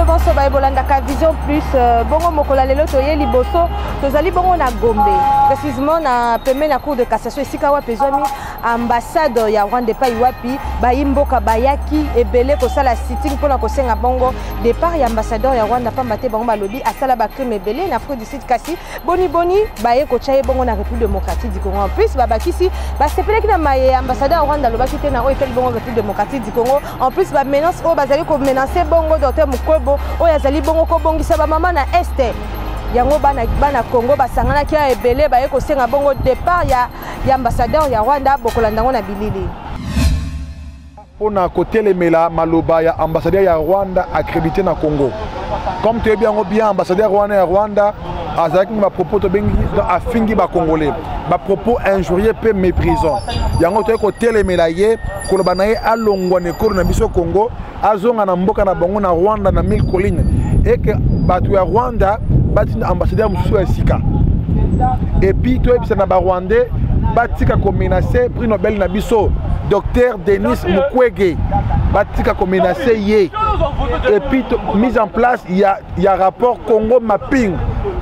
Banso baye bolandaka Vision Plus, bongo mokolo ya lelo toye liboso, tozali bongo na Gombe, précisément na pembeni na cour de cassation, esika wapi ezwami ambassade ya Rwanda, epai wapi bayi mboka bayaki ebele kosala sitting mpona kosenga bongo départ ya ambassadeur ya Rwanda, pamba te bango balobi asala bacrime ebele na Afrique du Sud, kasi boni boni baye kotya ye bongo na République démocratique du Congo. En plus babakisi basepelaki na maye ambassadeur ya Rwanda alobaki te na oyo etali bongo République démocratique du Congo. En plus bamenace oyo bazali komenace bongo docteur Mukwege oyo azali bongo kobongisa bamama na Est, yango bana Congo basanganaki ya ebele baye kosenga bongo départ ya ambassadeur ya Rwanda. Bokolanda yango na bilili. Mpona kotelemela maloba ya ambassadeur ya Rwanda accrédité na Congo, comme toyebi yango bien, ambassadeur wana ya Rwanda azalaki na bapropos tobengi afingi bacongolais, bapropos injurieux mpe méprisant. Yango toyei kotelemela ye, koloba na ye alongwa na ekolo na biso Congo, azonga na mboka na bango na Rwanda, na Mille Colline, eke bato ya Rwanda batinda ambassadeur mosusu ya sika. Et puis toyebisa na barwandais batika komenace prix Nobel na biso, docteur Denis Mukwege, batika komenace ye. Et puis mise en place ya rapport Congo Mapping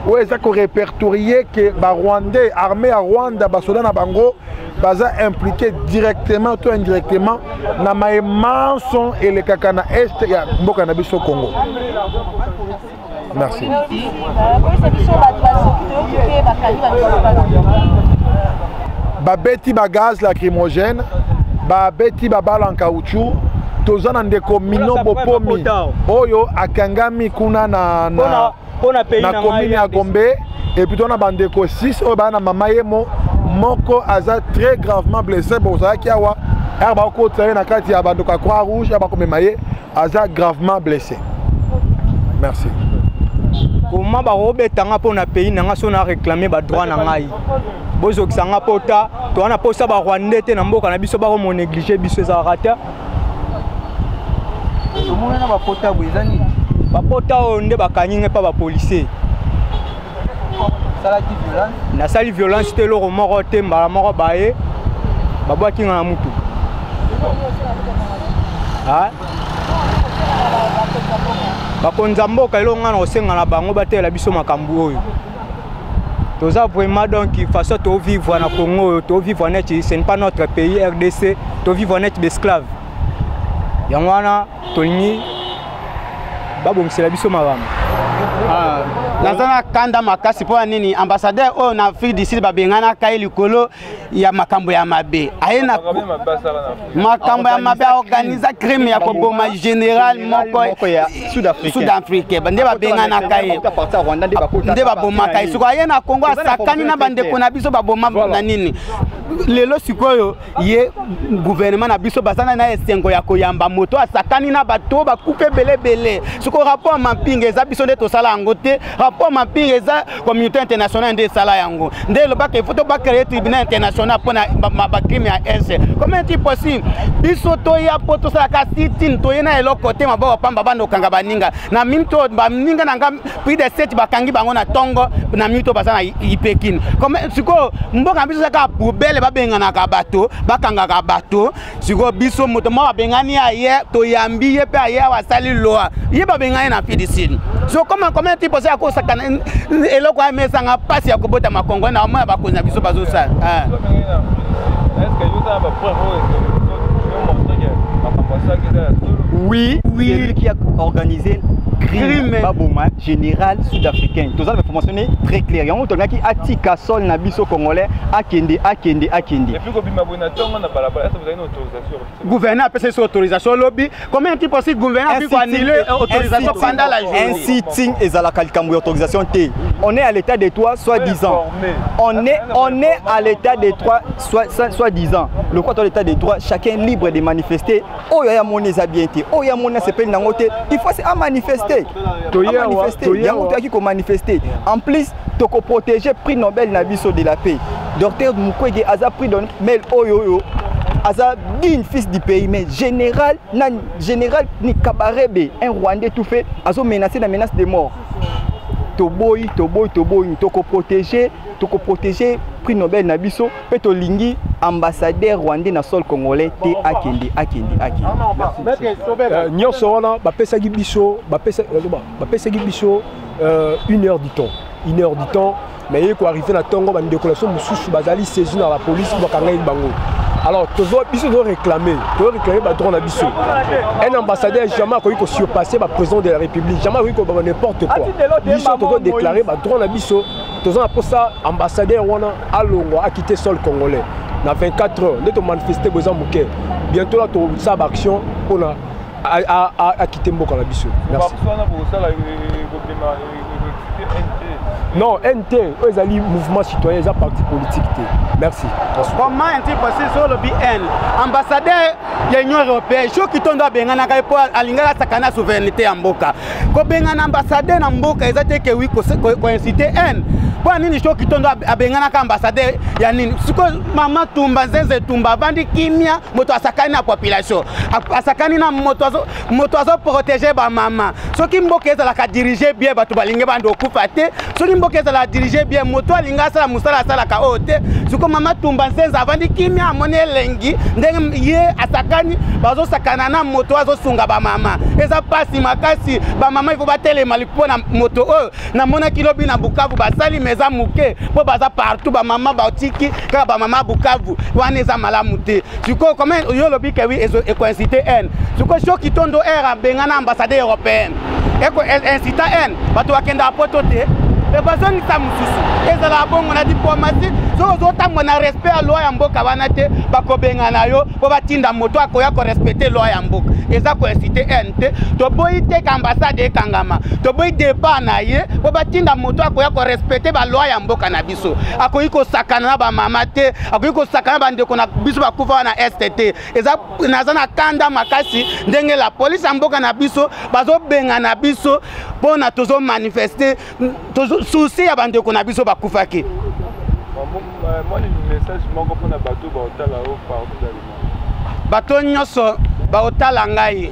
oyo eza korépertorier ke barwandais, armée ya Rwanda, basoda na bango baza impliqué directement to indirectement na maye manso elekaka na Est ya mboka na biso Congo. Merci. Koyebisa biso bato basoki, toyoki mpe bakangi bamisusu bazoki. Babeti bagaz lacrymogène, babeti babala en caoutchouc. Toza na ndeko Mino Bopomi oyo akangami kuna na commune ya Gombe. Et puis tona bandeko 6 oyo baa na mama yemo, moko aza très gravement blessé. Bozalaki awa ere bakotisa ye na kati ya bandeko ya Croix Rouge ya bakomema ye, aza gravement blessé. Merci. Koma bakobetanga mpo na pays na nga, so na réclame badroit na ngai, bozokisa nga mpo ta toza na mposa barwandais te na mboka na biso. Bakomonéglige biso, ezalaka te. Tomonana bapota boye, eza nini? Bapota oyo nde bakangi ngai mpa bapolisier. Salaki violence? Nasali violence te, eloko moko te. Mbala moko baye babwaki nga na mutu. Ah? Bakonzi ya mboka, eloko ngai na kosenga na bango, batelela biso makambo oyo toza vraiment. Donc façon tovivre na Congo oyo, tovivre neti ce n'est pas notre pays RDC, tovivre neti baesclave. Yango wana tolingi babongisela biso makambo. Ah, naza na kanda makasi. Mpo ya nini? Ambassadeur oyo na Afrique du Sud babenganaka ye likolo ya makambo ya mabe. Aye na makambo ya mabe, aorganiza crime ya koboma général moko ya sud-africain, nde babenganaka ye, nde babomaka ye. Sikoyo aye na Congo, asakani na bandeko na biso, baboma na nini. Lelo sikoyo ye gouvernement na biso baza na esengo ya koyamba moto asakani na bato bakufa ebele ebele. Sikoyo rapport mapping eza biso nde tosala yango te. Rapport mapping eza communauté internationale nde esala yango, nde elobaka il faut to bacréer tribunal international mpona bacrime ya Est. Comment est-il possible biso toya mpo tosalaka sit-in, toye na eloko te, maboko pamba, banda okanga baninga na minute oyo? Baninga na nga plus de 7 bakangi bango na ntongo, na minute oyo baza na Ipekine. Sikoyo mboka na biso ezaka poubelle, babenganaka bato, bakangaka bato. Sikoyo biso moto moko babengani, aye, toyambi ye mpe, aye awa asali loi, ye babengani na Afrique du Sud. So comment ti posa ya kosakana eloko ya mesanga mpasi ya kobotama Kongo na omona bakonzi na biso bazosala? Ah. Oui, c'est lui qui a organisé crime, baboma général sud-africain. Toza na information très claire. Yango tolingaki atika sol na biso congolais, akende, akende, akende. Et puis kobima boye na ntongo na balabala, est-ce que vous avez une autorisation? Gouverneur apesa biso autorisation olobi. Comment est-il possible gouverneur api koannuler autorisation pendant la journée? Un sitting ezalaka likambo ya autorisation te. On est à l'état de droit, soi-disant. On est à l'état de droit, soi-disant. Le quoi, l'état de droit, chacun libre de manifester. Oyo ya moni eza bien te, oyo ya moni asepeli nango te, il faut se amanifester, amanifester. Yango toyaki komanifester. En plus tokoprotéger prix Nobel na biso de la paix, docteur Mukwege. Aza prix Nobel oyo aza digne fils du pays, mais général na général ni Kabarebe, un Rwandais tout fait, azo menacer na menace de mort. Toboyi, toboyi, toboyi. Tokoprotéger, tokoprotéger prix Nobel na biso mpe tolingi ambassadeur rwandais na sol congolais te. Akende, akende, akende. Nyonso wana bapesaki biso, bapesaki biso une heure du temps, une heure du temps. Mais ye koarriver na ntongo, bandeko na biso mosusu bazali saisi na la police, bakangaki bango. Alors biso tozoréclame, tozoréclame badroit na biso. Un ambassadeur jamais akoki kosurpasser baprésident de la République, jamais akoki kobaba n'importe quoi. Biso tozodéclare badroit na biso. Toza na mposa ambassadeur wana alongwa, akite sol congolais na 24 heures. Nde tomanifeste boza moke, bientôt la tosala baaction mpona akite mboka na biso. Merci. Non, nt oyo ezali mouvement citoyen, eza parti politique te. Merci. Comment est-il possible so olobi n ambassadeur ya Union européenne, soki tondo abenganaka ye mpo alingaka asaka na souveraineté ya mboka? Kobengana ambassadeur na mboka eza te ke wi koinciter haine. Mpo ya nini soki tondo abenganaka ambassadeur ya nini? Sikoyo mama Tumba Nzenze Tumba avandi kimia, moto asakani na population, asakani na moto, moto azoprotéger bamama. Soki mboka ezalaka dirigé bien, bato balingi bando okufa te. Soki mboka ezalaka dirigé bien, moto alingi asala mosala asalaka oyo te. Sikoyo mama Tumba Nzenze avandi kimia, amoni elengi ndenge ye asakani, bazosakana na moto azosunga bamama. Eza mpasi makasi. Bamama ifo batelema mpo na moto oyo. Namonaki lobi na Bukavu basali, mais eza moke mpo baza partout. Bamama batiki kaka bamama Bukavu wana, eza malamu te. Sikoyo comme yo olobi ke wi ekoinciter haine, sikoyo soki tondo aire abengana ambassadeur européenne, eko inciter haine, bato bakendaka poto te mpe bazongisa mosusu. Ezalaka bongo na diplomatie. Soki ozotambola na respect ya loi ya mboka wana te, bakobengana yo mpo batinda moto akoya korespecter loi ya mboka. Eza koinciter haine te. Toboyi te ka ambassade ekangama, toboyi départ na ye mpo batinda moto akoya korespecter baloi ya mboka na biso. Akoki kosakana na bamama te, akoki kosakana na bandeko na biso bakufa wana Est te. Eza naza na kanda makasi ndenge la police ya mboka na biso bazobengana biso mpona tozomanifester souci ya bandeko na biso bakufaki. Mwa message moko mpona bato baotala o partout dans le monde. Bato nyonso baotala ngai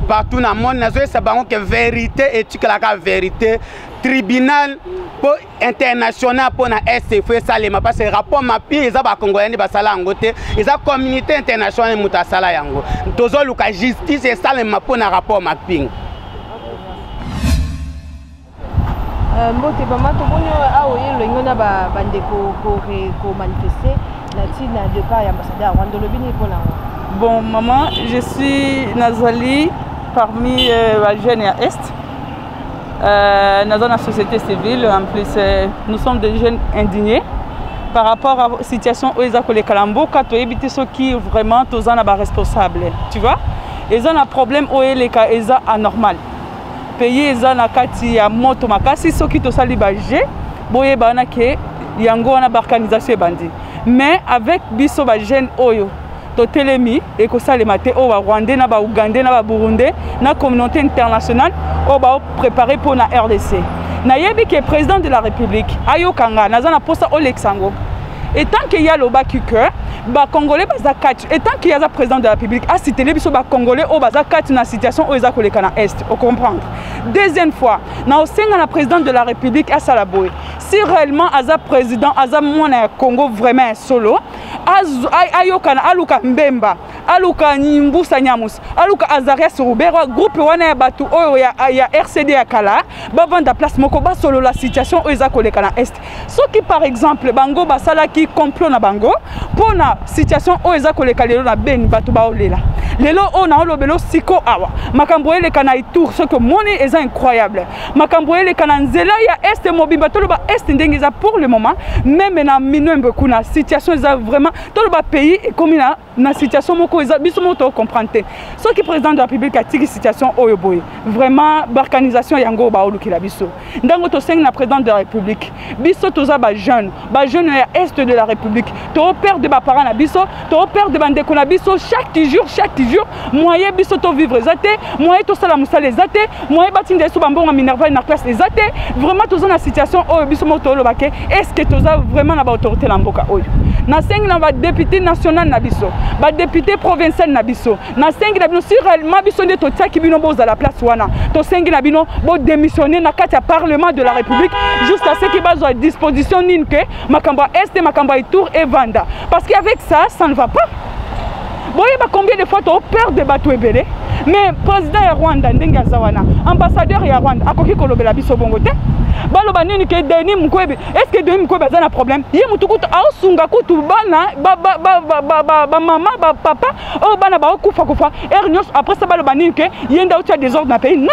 partout na monde, nazoyesa bango ke vérité etikalaka vérité. Tribunal mpo international mpo na Est faut esalema, parce que rapport mapping eza bacongolais nde basala yango te, eza communauté internationale moto asala yango. Tozoluka justice esalema mpo na rapport mapping. Mbote mama, tomoni awa oye elongo na bandeko komanifester na ntina départ ya ambassadeur ya Rwanda. Olobi nini mpo na yango? Bon maman, je suis nazali parmi les jeunes ya Est, dans la société civile. En plus, nous sommes des jeunes indignés par rapport à la situation oyo eza koleka na mboka. Toyebi te soki vraiment toza na baresponsable, tu vois. Eza na problème oyo eleka, eza anormal. Pays eza na kati ya moto makasi. Soki tosali baje, boyeba wana ke yango wana balkanisation ebandi. Mais avec biso bajeune oyo totelemi, ekosalema te. Oyo barwandais na baougandais na baburundais na communauté internationale oyo baopréparer mpo na RDC, nayebi ke président de la République ayoka nga. Naza na mposa olekisa yango etant ke ye alobaki ke bacongolais baza kati. Etant ke ye aza président de la République, acitele biso bacongolais oyo baza kati na situation oyo eza koleka na Est, ocomprendre. Deuxième fois, na osenga na président de la République asala boye: si réellement aza président, aza mwana ya Congo vraiment ya solo, ayokana, aluka Mbemba, aluka Mbusa Nyamusi, aluka Azarias Ruberwa, groupe wana ya bato oyo ya RCD ya kala, bavanda place moko, basolola situation oyo eza koleka na Est. Soki par exemple bango basalaki complot na bango mpo na situation oyo eza koleka lelo na Beni, bato baolela lelo oyo naolobela siko awa, makambo eleka na Ituri, soki omoni eza incroyable. Makambo eleka na nzela ya Est mobimba, toloba Est ndenge eza pour le moment, même na Minembwe kuna situation eza vraiment, toloba pays ekomi na situation moko eza biso moko tocomprendre te. Soki président de la République atiki situation oyo boye, vraiment balkanisation yango baolukela biso. Ndango tosengi na président de la République, biso toza bajeune, bajeune ya Est de la République, toperdre baparent na biso, toperdre bandeko na biso chaque jour, chaque jour. Moyen biso tovivre eza te, moyen tosala mosala eza te, moyen batinda biso bambongo ya minerval na classe eza te. Vraiment toza na situation oyo biso moko toloba ke est ce que toza vraiment na baautorité na mboka oyo? Nasengi na badéputé national na biso. Badepute provincial na biso, nasengi na bino, si réellement biso nde totiaki bino bozala place wana, tosengi na bino bodémissionne na kati ya Parlement de la République jusqu'à ce que bazwa disposition nini ke makambo ya Este, makambo ya Itour evanda, parce que avec ça, ça ne va pas. Boyeba combien de fois toperdre bato ebele. Mais président ya Rwanda, ndenge aza wana, ambassadeur ya Rwanda akoki kolobela biso bongo te. Baloba nini ke Denis Mukwebe? Est ce que Denis Mukwebe aza na problème? Ye motu kutu aosunga kutu bana, bamama, bapapa oyo bana baokufa kufa heure nyonso. Après ça, baloba nini ke ye nde aotia désordre na pays? Non,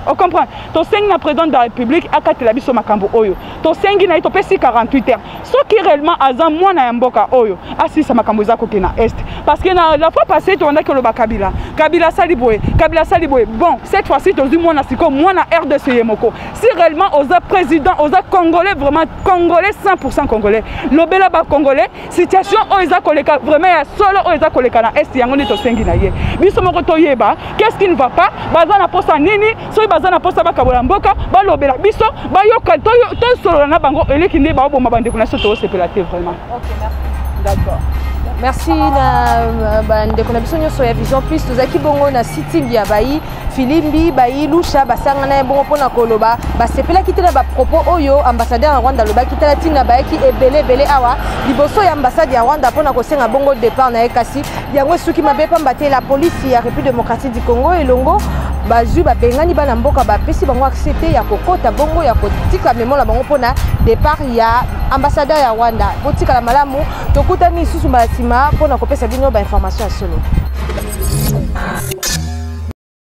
ocomprendre. Tosengi na président de la République akatela biso makambo oyo. Tosengi na ye, topesi 48 heures. Soki réellement aza mwana ya mboka oyo, asilisa makambo eza kokende na Est, parce que na la fois passée tobandaki koloba Kabila, Kabila asali boye, Kabila asali boye. Bon, cette fois-ci tozwi mwana sikoyo, mwana RDC ye moko. Si réellement oza président, oza Congolais, vraiment Congolais, 100 Congolais, lobela Bacongolais situation oyo eza koleka vraiment ya solo, oyo eza koleka na Est. Yango nde tosengi na ye, biso moko toyeba qu'est-ce qui ne va pas, baza na posa nini. Soki baza na posa bakabola mboka, balobela biso, bayoka, tosolola na bango. Eleki nde baoboma bandeko na biso, toosepela te vraiment. Ok, merci. D'accord. Merci na bandeko na biso nyonso ya Vision Plus. Tozalaki bongo na sitting ya bayi Filimbi, bayi Lusha basangana ye bongo mpona koloba basepelaki te na bapropos oyo ambassadeur ya Rwanda alobaki. Tala ntina bayaki ebele ebele awa liboso ya ambassade ya Rwanda mpona kosenga bongo départ na ye. Kasi yango esuki mabe, pamba te la polisi ya République démocratique du Congo elongo bazwi, babengani bana mboka, bapesi bango accès te ya kokota bongo, ya kotika memo na bango mpona départ ya ambassadeur ya Rwanda. Botikala malamu, tokutani lisusu mbala nsima mpona kopesa bino bainformation ya solo.